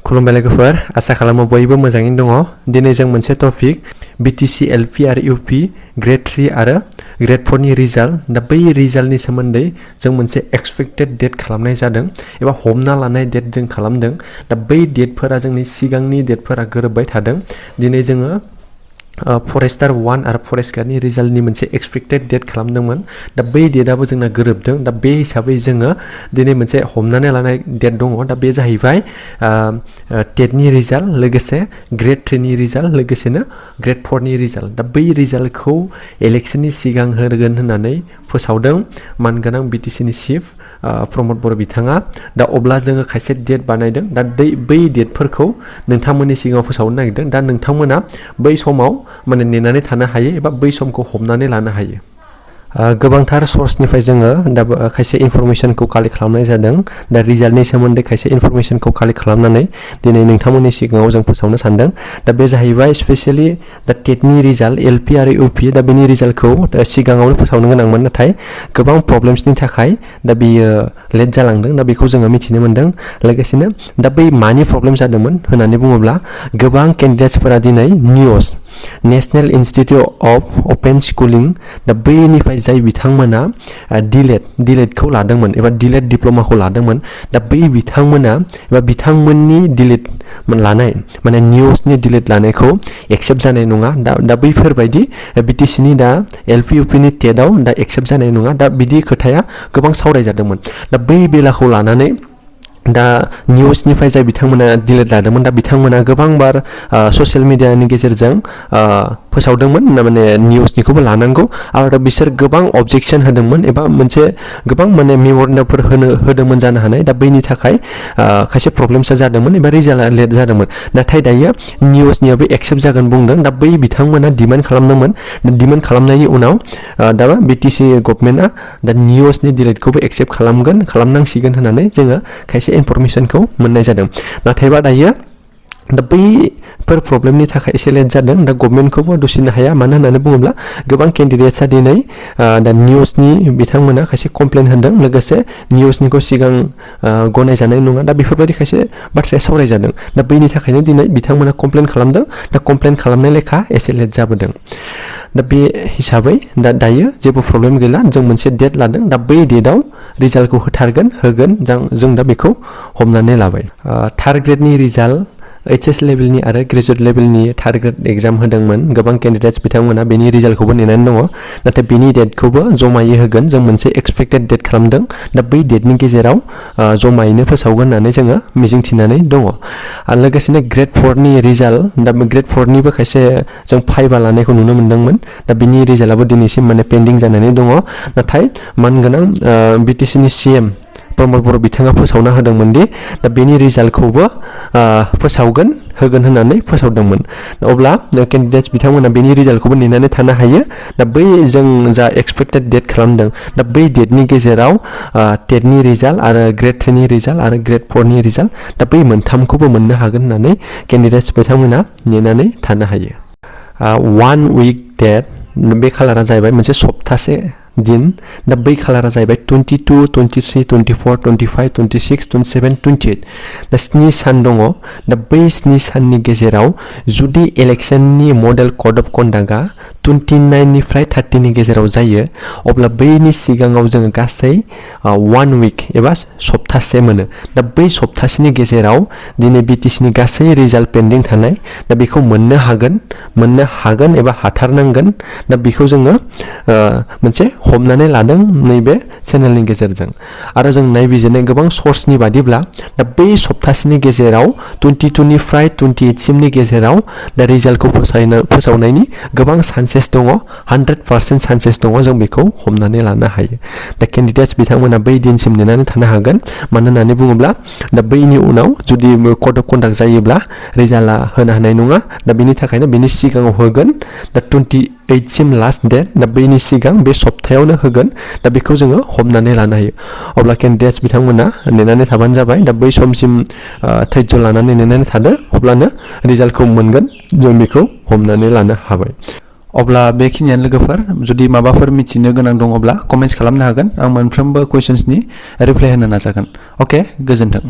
खुलुमबाय लोगोफोर आसा खालामो बयबो मोजाङैनो दङ। दिनै जों मोनसे टपिक BTC LP आरो UP ग्रेड 3 आरो ग्रेड 4 नि रिजाल्ट दा बै रिजाल्टनि सोमोन्दै जों मोनसे एक्सपेक्टेड डेट खालामनाय जादों एबा हमना लानाय डेट जों खालामदों। दा बै डेटफोरा जोंनि सिगांनि डेटफोरा गोरोबबाय थादों। दिनै जोङो फरेस्टार 1 आरो फरेस्टारनि रिजाल्टनि मोनसे एक्सपेक्टेड डेट खालामदोंमोन। दा बै डेटआबो जोंना गोरोबदों। दा बे हिसाबै जोङो दिनै मोनसे हमनानै लानाय डेट दङ। दा बे जाहैबाय टेटनि रिजाल्ट लोगोसे ग्रेड 3 नि रिजाल्ट लोगोसेनो ग्रेड 4 नि रिजाल्ट। दा बै रिजाल्टखौ इलेक्सननि सिगां होगोन होननानै फोसावदों मानगोनां BTC नि चिफ प्रमद बर' बिथाङा। दा अब्ला जोङो खायसे डेट बानायदों। दा बै डेटफोरखौ नोंथांमोननि सिगाङाव फोसावनो नागिरदों। दा नोंथांमोना बै समाव माने नेनानै थानो हायो एबा बै समखौ हमनानै लानो हायो। गोबांथार सर्सनिफ्राय जोङो दा खायसे इनफरमेशनखौ कालेक्ट खालामनाय जादों। दा रिजाल्टनि सोमोन्दै खायसे इनफरमेशनखौ कालेक्ट खालामनानै दिनै नोंथांमोननि सिगाङाव जों फोसावनो सानदों। दा बे जाहैबाय स्पेसियेलि दा टेटनि रिजाल्ट LP आरो UP दा बेनि रिजाल्टखौ सिगाङावनो फोसावनो गोनांमोन, नाथाय गोबां प्रब्लेम्सनि थाखाय दा बेयो लेट जालांदों। दा बेखौ जोङो मिथिनो मोन्दों। लोगोसेनो दा बै मानि प्रब्लेम जादोंमोन होननानै बुङोब्ला गोबां केन्डिडेट्सफोरा दिनै निउस नेशनेल इन्स्टिटिउट अफ अपेन स्कुलिं दा बैनिफ्राय जाय बिथांमोना डिलेटखौ लादोंमोन एबा डिलेट डिप्ल'माखौ लादोंमोन, दा बै बिथांमोना एबा बिथांमोननि डिलेट लानाय माने निउसनि डिलेट लानायखौ एक्सेप्ट जानाय नङा। दा बैफोरबायदि BTC नि दा LP UP नि टेटआव दा एक्सेप्ट जानाय नङा। दा बिदि खोथाया गोबां सावरायजादोंमोन। दा बै बेलाखौ लानानै दा निउसनिफ्राय जाय बिथांमोना डिलेट लादोंमोन, दा बिथांमोना गोबांबार ससियेल मिडियानि गेजेरजों फोसावदोंमोन माने निउसनिखौबो लानांगौ आरो बिसोर गोबां अबजेक्सन होदोंमोन एबा मोनसे गोबां माने मेम'रेन्डामफोर होदोंमोन जानो हानाय। दा बैनि थाखाय खायसे प्रब्लेमसा जादोंमोन एबा रिजाल्टआ लेट जादोंमोन। नाथाय दायो निउसनियाबो एक्सेप्ट जागोन बुंदों। दा बै बिथांमोना डिमान्ड खालामदोंमोन। डिमान्ड खालामनायनि उनाव दा BTC गभर्नमेन्टआ दा निउसनि डिलेटखौबो एक्सेप्ट खालामनांसिगोन होननानै जोङो खायसे इनफरमेशनखौ मोननाय जादों। नाथायबा दायो दा बैफोर प्रब्लेमनि थाखाय एसे लेट जादों। दा गभर्नमेन्टखौबो दुसिनो हाया, मानो होननानै बुङोब्ला गोबां केन्डिडेट्सआ दिनै दा निउसनि बिथांमोना खायसे कमप्लेन होदों, लोगोसे निउसनिखौ सिगां गनायजानाय नङा। दा बेफोरबायदि खायसे बाथ्राया सावरायजादों। दा बैनि थाखायनो दिनै बिथांमोना कमप्लेन खालामदों। दा कमप्लेन खालामनाय लेखा एसे लेट जाबोदों। दा बे हिसाबै दायो जेबो प्रब्लेम गैला। जों मोनसे डेट लादों। दा बै डेटआव रिजाल्टखौ होगोन जों दा बेखौ हमनानै लाबाय। थार्ड ग्रेडनि रिजाल्ट HS लेभेलनि आरो ग्रेजुवेट लेभेलनि थार्ड ग्रेड एग्जाम होदोंमोन गोबां केन्डिडेट्स बिथांमोना। बेनि रिजाल्टखौबो नेनानै दङ। नाथाय बेनि डेटखौबो जमायै होगोन जों मोनसे एक्सपेक्टेड डेट खालामदों। दा बै डेटनि गेजेराव जमायैनो फोसावगोन होननानै जोङो मिजिंथिनानै दङ। आरो लोगोसेनो ग्रेड 4 नि रिजाल्ट दा ग्रेड 4 निबो खायसे जों फाइबा लानायखौ नुनो मोन्दोंमोन। दा बिनि रिजाल्टआबो दिनैसिम माने पेन्डिं जानानै दङ। नाथाय मानगोनां BTC नि CM प्रमद बर' बिथाङा फोसावना होदोंमोन दि दा बेनि रिजाल्टखौबो होगोन होननानै फोसावदोंमोन। अब्ला केन्डिडेट्स बिथांमोना बेनि रिजाल्टखौबो नेनानै थानो हायो। दा बै जों जा एक्सपेक्टेड डेट खालामदों, दा बै डेटनि गेजेराव टेटनि रिजाल्ट आरो ग्रेड 3 नि रिजाल्ट आरो ग्रेड 4 नि रिजाल्ट दा बै मोनथामखौबो मोननो हागोन होननानै केन्डिडेट्स बिथांमोना नेनानै थानो हायो। 1 week डेट बे खालारा जाहैबाय मोनसे सप्तासे दिन। दा बै खालारा जाहैबाय 22, 23, 24, 25, 26, 27, 28 दा 7 सान दङ। दा बै 7 साननि गेजेराव जुदि इलेक्सननि मडेल कड अफ कन्डाक्टआ 29 निफ्राय 30 नि गेजेराव जायो, अब्ला बैनि सिगाङाव जोङो गासै 1 week एबा सप्तासे मोनो। दा बै सप्तासेनि गेजेराव दिनै BTC नि गासै रिजाल्ट पेन्डिं थानाय दा बेखौ मोननो हागोन एबा हाथारनांगोन। दा बेखौ जोङो मोनसे हमनानै लादों नैबे चेनेलनि गेजेरजों। आरो जों नायबिजिरनाय गोबां सर्सनि बादिब्ला दा बै सप्तासेनि गेजेराव 22 निफ्राय 28 सिमनि गेजेराव दा रिजाल्टखौ फोसावनायनि गोबां चान्सेस दङ। 100% चान्सेस दङ। जों बेखौ हमनानै लानो हायो। दा केन्डिडेट्स बिथांमोना बै दिनसिम नेनानै थानो हागोन। मानो होननानै बुङोब्ला दा बैनि उनाव जुदि कड अफ कन्डाक्ट जायोब्ला रिजाल्टआ होनो हानाय नङा। दा बेनि थाखायनो बेनि सिगाङाव होगोन। दा 28 सिम लास्ट डेट दा बैनि सिगां बे सप्तायावनो होगोन। दा बेखौ जोङो हमनानै लानो हायो। अब्ला केन्डिडेट्स बिथांमोना नेनानै थाबानो जाबाय। दा बै समसिम धैर्य लानानै नेनानै थादो, अब्लानो रिजाल्टखौ मोनगोन। जों बेखौ हमनानै लानो हाबाय। अब्ला बेखिनियानो लोगोफोर। जुदि माबाफोर मिथिनो गोनां दङब्ला कमेन्ट्स खालामनो हागोन। आं मोनफ्रोमबो कुइसन्सनि रिप्लाइ होनो नाजागोन। अके, गोजोन्थों।